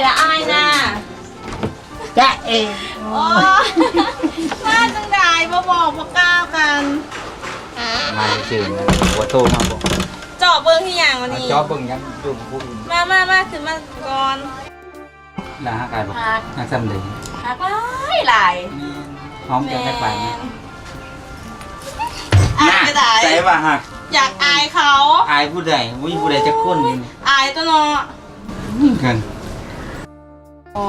ລະອ້າຍນະ ຈ໊ະເອ ໂອ້ຍ ມາຈັ່ງໃດ ບໍ່ບອກບໍ່ກ່າວກັນ? ມາຊື່ໆນະ ບໍ່ໂທມາບໍ? ເຈາະເບິ່ງອີ່ຫຍັງວະນີ້? ເຈາະເບິ່ງຫຍັງຢູ່ຜູ້ອື່ນ. ມາ ມາ ມາ ຂຶ້ນມາກ່ອນ. ລະຮັກອ້າຍບໍ່? ຮັກ ຮັກສ່ຳໃດ? ຮັກຫຼາຍຫຼາຍ. ແມ່ນ ຫອມແກ້ມຈັກບາດນະ. ແມ່ນ ອ້າຍກໍໄດ້ ໃຈວ່າຮັກ ຢາກອາຍເຂົາ. ອາຍຜູ້ໃດ? ບໍ່ມີຜູ້ໃດຈັກຄົນ. ອາຍຕົວະເນາະ. ຄືກັນ. ອໍ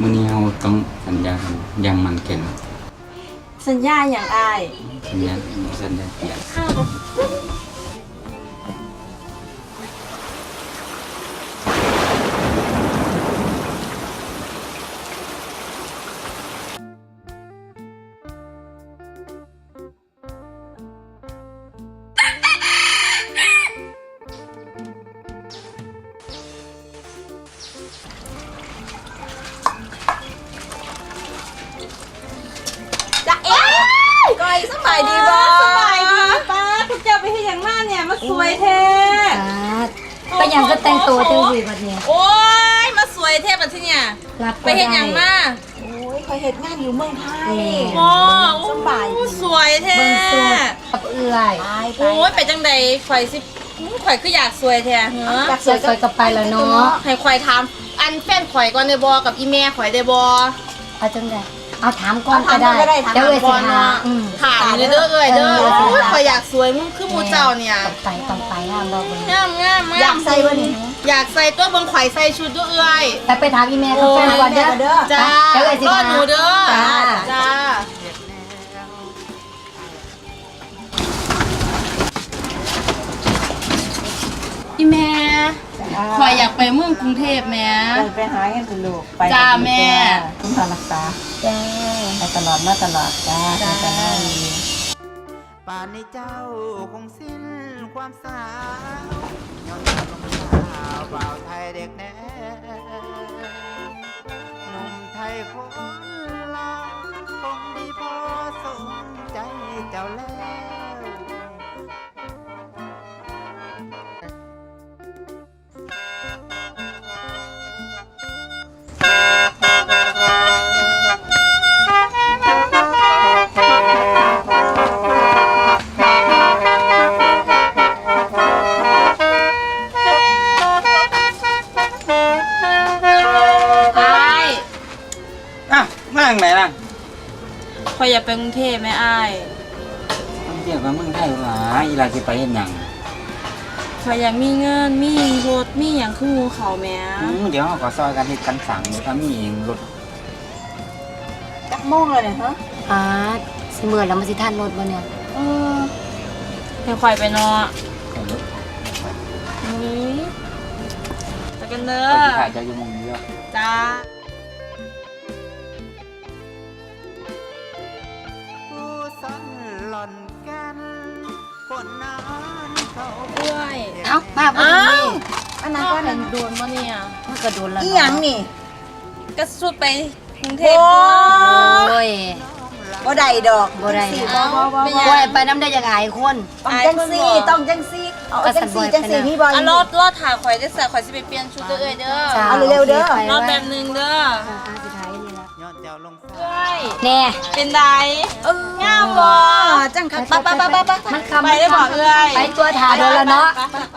ມື້ນີ້ເຮົາຕ້ອງສັນຍາກັນຢ່າງໝັ້ນແກ່ນ. ສັນຍາຫຍັງອ້າຍ? ສັນຍາ ສັນຍາເກຍດ. ຈ໊ະເອ ກ້ອຍ ສະບາຍດີບໍ່? ສະບາຍດີ. ປ້າດ ພວກເຈົ້າໄປເຮັດຫຍັງມາເນ່ຍ ມາສວຍແທ້? ປ້າດ ເປັນຫຍັງຄືແຕ່ງໂຕຈັ່ງຊີ້ບັດນີ້? ໂອ້ຍ ມາສວຍແທ້ບັດທີເນີ້ຍ. ໄປເຮັດຫຍັງມາ? ໂອ້ຍ ຂ້ອຍເຮັດງານຢູ່ເມືອງໄທ. ບໍ່ ສະບາຍດີ ສວຍແທ້ ເບິ່ງສຸດກັບເອື້ອຍ. ໂອ້ຍ ໄປຈັ່ງໃດ ຂ້ອຍຊິ ຂ້ອຍຄືຢາກສວຍແທ້ເຫືອ. ຢາກສວຍກໍໄປລະເນາະ. ໃຫ້ຂ້ອຍຖາມ ອັນ ແຟນຂ້ອຍກ່ອນໄດ້ບໍ່ ກັບອີ່ແມ່ຂ້ອຍໄດ້ບໍ່? ເອົາຈັ່ງໃດ? ເອົາຖາມກ່ອນກໍໄດ້ ຖາມກ່ອນກໍໄດ້. ດຽວເອື້ອຍຊິຖາມ. ອືມ ຖາມເດີ້ເອື້ອຍເດີ້. ໂອ້ຍ ຂ້ອຍຢາກສວຍຄືໝູ່ເຈົ້າເນີ້ຍ. ຕ້ອງໄປ ຕ້ອງໄປ ງາມບໍ່ເບິ່ງ? ງາມ ງາມ ງາມ. ຢາກໃສ່ບໍ່ນີ້? ຢາກໃສ່ຕົວະ ເບິ່ງຂ້ອຍໃສ່ຊຸດຢູ່ເອື້ອຍ. ໄປ ໄປຖາມອີ່ແມ່ກັບແຟນກ່ອນເດີ້. ໂອ້ຍ ແມ່ກໍເດີ້. ຈ້າ ເຈົ້າເອື້ອຍຊິ ລໍ ຖາມ ໜູເດີ້. ຈ້າ ຈ້າ. ອີ່ແມ່ ຂ້ອຍຢາກໄປເມືອງກຸງເທບແໝ່. ໄປຫາເງິນເດີລູກ. ໄປ ຈ້າແມ່. ຄຸນພາຮັກສາ. ຈ້າ ໄປຕະຫຼອດມາຕະຫຼອດ. ຈ້າ ຈ້າ ເປັນຕາໜ້າດີ. ປານນີ້ເຈົ້າຄົງສິ້ນຄວາມສາວ ຍ້ອນວ່ານ້ອງສາວບ່າວໄທເດັກແດ່ ໜຸ່ມໄທຄົນລາວ ຄົງມີພໍສົມໃຈເຈົ້າແລ້ວ. ອ້າຍ ອ້າວ ມາຈັ່ງໃດລະ? ຂ້ອຍຢາກໄປກຸງເທບແໝ່ອ້າຍ. ໄປທ່ຽວກັບເມືອງໄທຫຼາຍ ອີ່ຫຼ້າຊິໄປເຮັດຫຍັງ? ຂ້ອຍຢາກມີເງິນ ມີລົດ ມີຫຍັງຄືໝູ່ເຂົາແໝ່. ອືມ ດຽວເຮົາກໍຊ່ອຍກັນເຮັດກັນສ້າງ ຖ້າມີລົດ. ຈັກໂມງແລ້ວນີ້ຫະ? ອາ ຊິມືດແລ້ວ ມັນຊິທັນລົດບໍ່ນີ້? ເອີ ໃຫ້ຂ້ອຍໄປເນາະ. ໄປເລີຍ ອືມ ໄປກັນເດີ. ຂ້ອຍຊິຖ້າເຈົ້າຢູ່ໝ່ອງນີ້ເດີ. ຈ້າ. ເອື້ອຍ ເອົ້າ ມາພໍດີ. ອັນນັ້ນກໍໂດນບໍ່ນີ້? ມັນກໍໂດນແລ້ວ. ອີ່ຫຍັງນີ້? ກະສຸດໄປກຸງເທບ. ໂອ້ຍ ບໍ່ໄດ້ດອກ ບໍ່ໄດ້ ຈັ່ງຊີ້ ບໍ່ ບໍ່ ບໍ່ ບໍ່ໃຫ້ໄປນຳໄດ້ ຢາກອາຍຄົນ. ຕ້ອງຈັ່ງຊີ້ ຕ້ອງຈັ່ງຊີ້ ເອົາຈັ່ງຊີ້ ຈັ່ງຊີ້ ມີບໍ່? ອ່ະ ລໍ ລໍຖ້າຂ້ອຍເດີ້ ຂ້ອຍຊິໄປປ່ຽນຊຸດເດີ້ເອື້ອຍເດີ້. ເອົາເລັວໆເດີ້ ລໍແປັບໜຶ່ງເດີ້. ແນ່ ເປັນໃດ? ເອີ ງາມບໍ່? ຈັ່ງຄັກ ໄປ ໄປ ໄປ ໄປ ໄປ ມັນຄ່ຳ ໄປໄດ້ບໍ່ເອື້ອຍ? ໄປຕົວະ ຖ້າໂດນລະເນາະ. ໄປ ໄປ ໄປ ໄປ.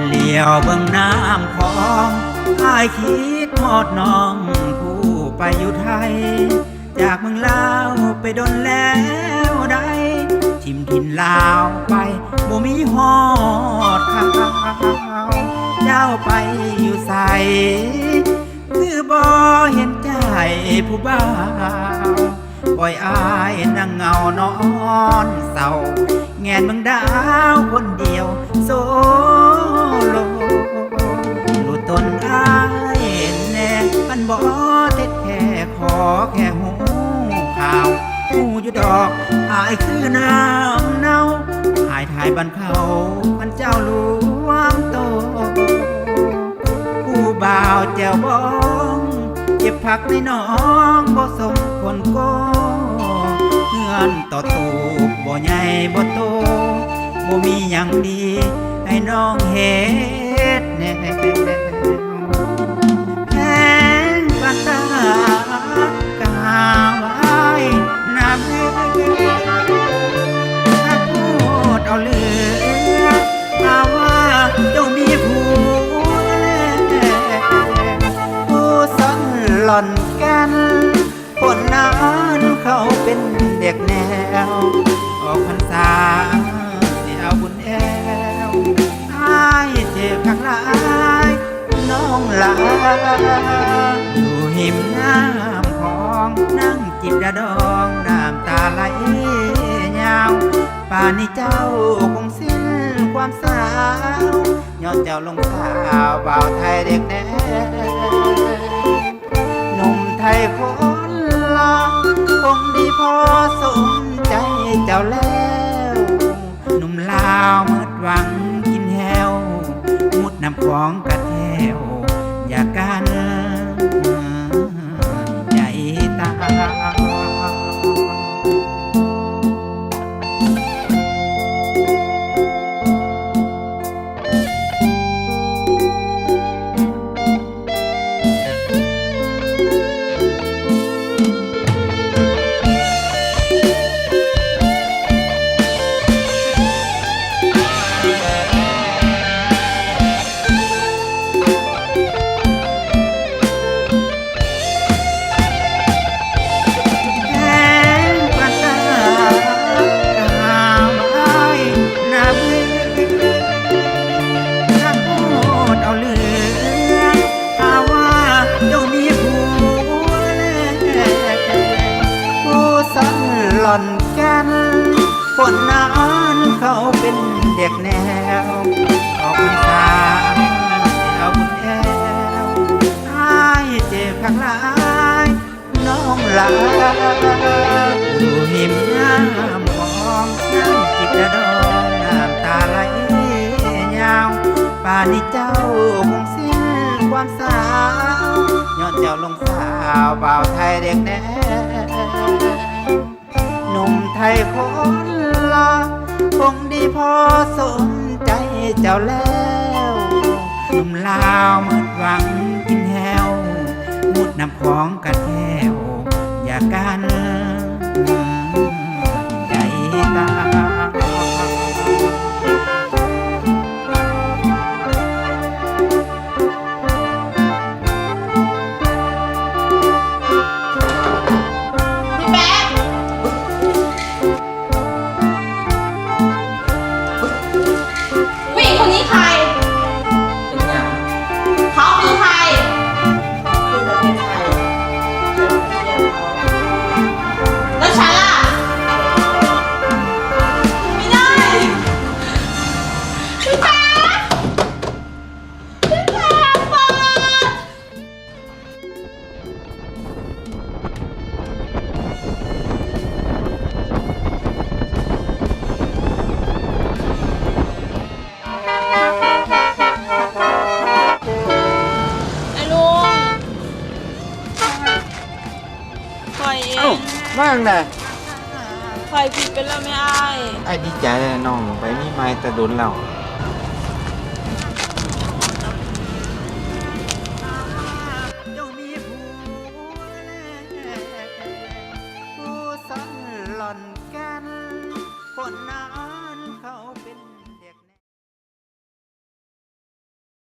ຫຼຽວເບິ່ງນ້ຳຂອງ ອ້າຍຄິດຮອດນ້ອງຜູ້ໄປຢູ່ໄທ. ຈາກເມືອງລາວໄປດົນແລ້ວໃດ໋ ທີ່ ຖິ້ມຖິ່ນລາວໄປ ບໍ່ມີຮອດຂ່າວ ເຈົ້າໄປຢູ່ໃສ ຄືບໍ່ເຫັນໃຈຜູ້ບ່າວ ປ່ອຍອ້າຍນັ່ງເຫງົານອນເສົ້າ ແງນເບິ່ງດາວຄົນດຽວໂຊໂລ. ຮູ້ຕົນອ້າຍແດ່ ຄັນບໍ່ເທັດແທ້ ຂໍແຄ່ຮູ້ຂ່າວ ຮູ້ຢູ່ດອກ ອ້າຍຄືນ້ຳເນົ່າ ອ້າຍຖ່າຍບ້ານເຂົາ ຄັນເຈົ້າລວມໂຕ ຜູ້ບ່າວແຈ່ວບອງ ເກັບຜັກໃນໜອງ ບໍ່ສົມຄົນໂກ ເຮືອນຕໍ່ຕູກ ບໍ່ໃຫຍ່ບໍ່ໂຕ ບໍ່ມີຫຍັງດີ ໃຫ້ນ້ອງເຮັດແດ່ ແພງປານຕາ ກະຫາໄວ້ນຳ ຖ້າໂພດເອົາເຫຼືອ ຖ້າວ່າເຈົ້າມີຜົວແລ້ວ ຜູ້ສັນຫຼອນແກ່ນ ຄົນນັ້ນເຂົາເປັນເດັກແນວ ອອກພັນສາຊິເອົາບຸນແອວ ອ້າຍເຈັບຄັກຫຼາຍ ນ້ອງຫຼາ ຢູ່ຮິມນ້ຳຂອງ ນັ່ງຈິບດາດອງ ນ້ຳຕາໄຫຼຍາວ ປານນີ້ເຈົ້າຄົງສິ້ນຄວາມສາວ ຍ້ອນເຈົ້າຫຼົງສາວ ບ່າວໄທເດັກແນວ ໜຸ່ມໄທຄົນລາ ຄົງດີພໍສົມໃຈເຈົ້າແລ້ວ ໜຸ່ມລາວໝົດຫວັງກິນແຫ້ວ ມຸດນ້ຳຂອງກະແທ້ວ ຢ່າກັນໃຈຕາຍ. ຖ້າວ່າເຈົ້າມີຜົວແລ້ວ ຜູ້ສັນຫຼອນແກ່ນ ຄົນນັ້ນເຂົາເປັນເດັກແນວ ອອກພັນສາຊິເອົາບຸນແອວ ອ້າຍເຈັບຄັກຫຼາຍ ນ້ອງຫຼາ ຢູ່ຮິມນ້ຳຂອງ ນັ່ງຈິບດາດອງ ນ້ຳຕາໄຫຼຍາວ ປານນີ້ເຈົ້າຄົງສິ້ນຄວາມສາວ ຍ້ອນເຈົ້າຫຼົງສາວ ບ່າວໄທເດັກແນວ ໜຸ່ມໄທຄົນລາ ຄົງດີພໍສົມໃຈເຈົ້າແລ້ວ ໜຸ່ມລາວໝົດຫວັງກິນແຫ້ວ ມຸດນ້ຳຂອງກະແທ້ວ ຢ່າກັນໃຈຕາຍ. พี่แป๊ะ ผู้หญิงคนนี้ใคร เป็นยัง เขาคือใคร คือประเทศไทย แล้วฉันล่ะ ไม่ได้ พี่แป๊ะ ไอ้ลุง ข้อยเอง เอ้า มาจั่งใด๋ ข้อยผิดไปแล้วแม่อ้าย อ้ายดีใจแล้วน้อง ไปมีใหม่แต่โดนแล้ว